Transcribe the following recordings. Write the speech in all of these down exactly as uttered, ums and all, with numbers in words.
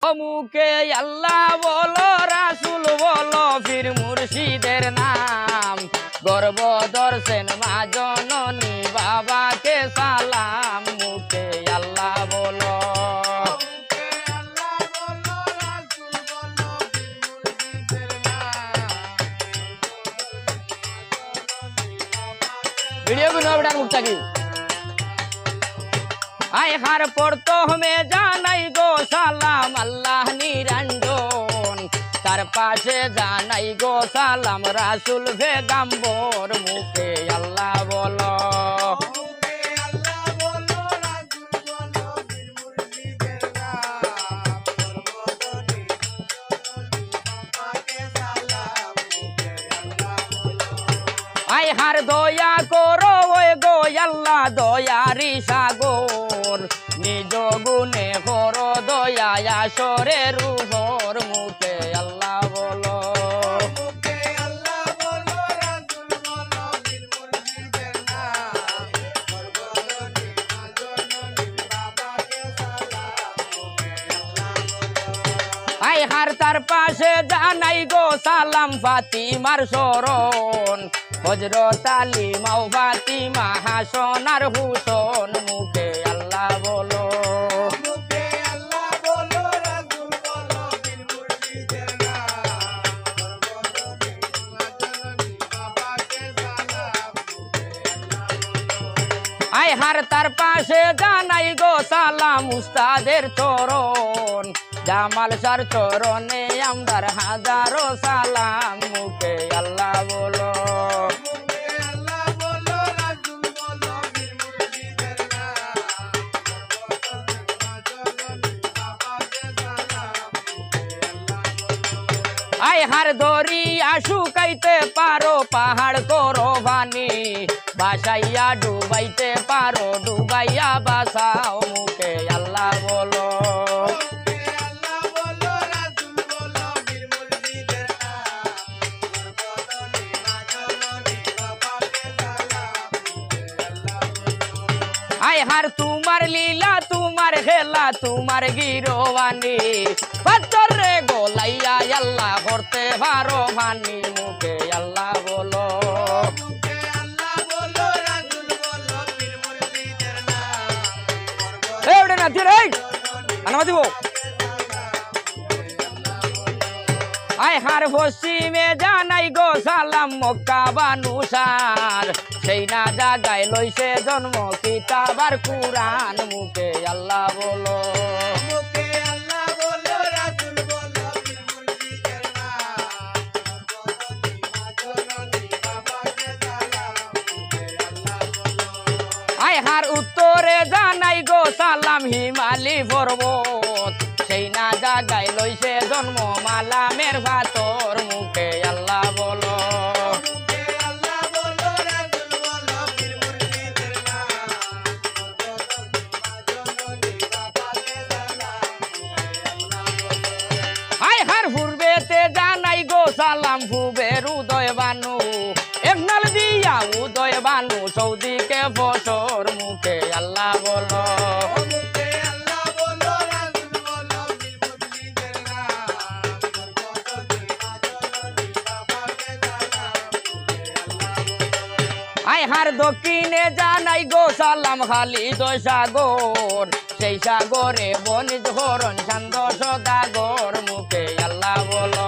ও মুখে আল্লাহ বলো, রাসুল বলো, পীর মুর্শিদের নাম। গর্ভ ধরছেন মা জননী, বাবাকে সালাম। মুখে আল্লাহ বলো। ভিডিও গুলো ওটার মুখ থাকি। আয় হার প্রথমে জানাই গো সালাম আল্লাহ নিরঞ্জন, তার পাশে জানাই গো সালাম রাসুল পেগম্বর। মুখে আল্লাহ বলো। আয় হার দয়া করো ওই গো আল্লাহ দয়ারি সাগর, নিজ গুণে করো দয়া আসরের উপর। মুখে আল্লাহ বলো। আয় হার তার পাশে জানাই গো সালাম ফাতিমার স্মরণ, হজরত আলী, মাও ফাতিমা, হাসান আর হুসেন। মুখে আল্লাহ বলো। আয় হার তার পাশে জানাই গো সালাম উস্তাদের চরণ, জামাল শাহর চরণে আমরার হাজারো সালাম। মুখে আল্লাহ বলো। আয় হার দরিয়া শুকাইতে পারো, পাহাড় করো পানি, ভাসাইয়া ডুবাইতে পারো, ডুবাইয়া বাঁচাও। মুখে আল্লাহ বলো। আয় হার তোমার লীলা, তোমার খেলা, তোমার গিরোয়ানি, পাথররে গলাইয়া আল্লাহ করতে পারো পানি। মুখে আল্লাহ বলো। এই ওটা না, তুই রে, আনা দিব। আয় হার পশ্চিমে জানাই গো সালাম মক্কা বানু সার, সেই না জাগায় লইছে জন্ম কিতাব আর কুরআন। মুখে আল্লাহ বলো। আয় হার উত্তরে জানাই গো সালাম হিমালি পর্বত, সেই না জাগায় লইছে জন্ম মালামের পাথর। মুখে আল্লাহ বলো। আয় হার পূর্বেতে জানাই গো সালাম পূবের উদয় বানু, একনাল দিয়া উদয় বানু সৌদিকে বসর। মুখে আল্লাহ বলো। আয় হার দক্ষিণে জানাই গো সালাম খালিদ সাগর, সেই সাগরে বনিজ হরণ শান্ত সদাগর। মুখে আল্লাহ বলো।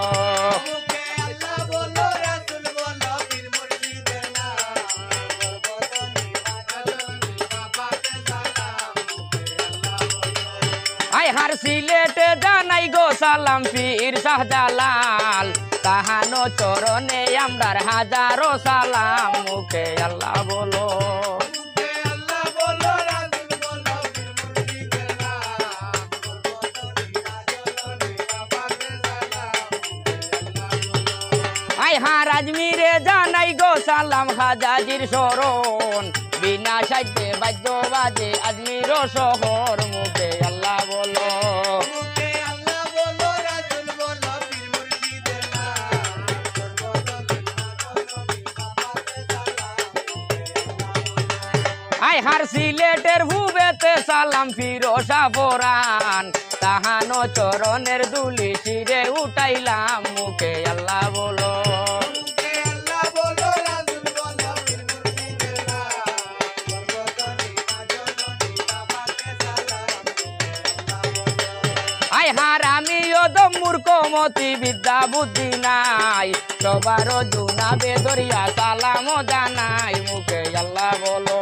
আয় হার সিলেটে জানাই গো সালাম পীর শাহজালাল, তাহানো চরণে আমরার হাজারো সালাম। মুখে আল্লাহ বলো। আয় হার আজমিরে জানাই গো সালাম খাজাজির শরণ, বিনা সাধ্যে বাদ্য বাজে আজমির শহর। মুখে আল্লাহ বলো। আয় হার সিলেটের পূবেতে সালাম ফিরোজা পরান, তাহানো চরণের ধুলি শিরে উঠাইলাম, মুখে আল্লাহ বলো। আই হারামি অধম মূর্খ মতি, বিদ্যা বুদ্ধি নাই, সবার জুনাবে ধরিয়া সালাম জানাই, মুখে আল্লাহ বলো।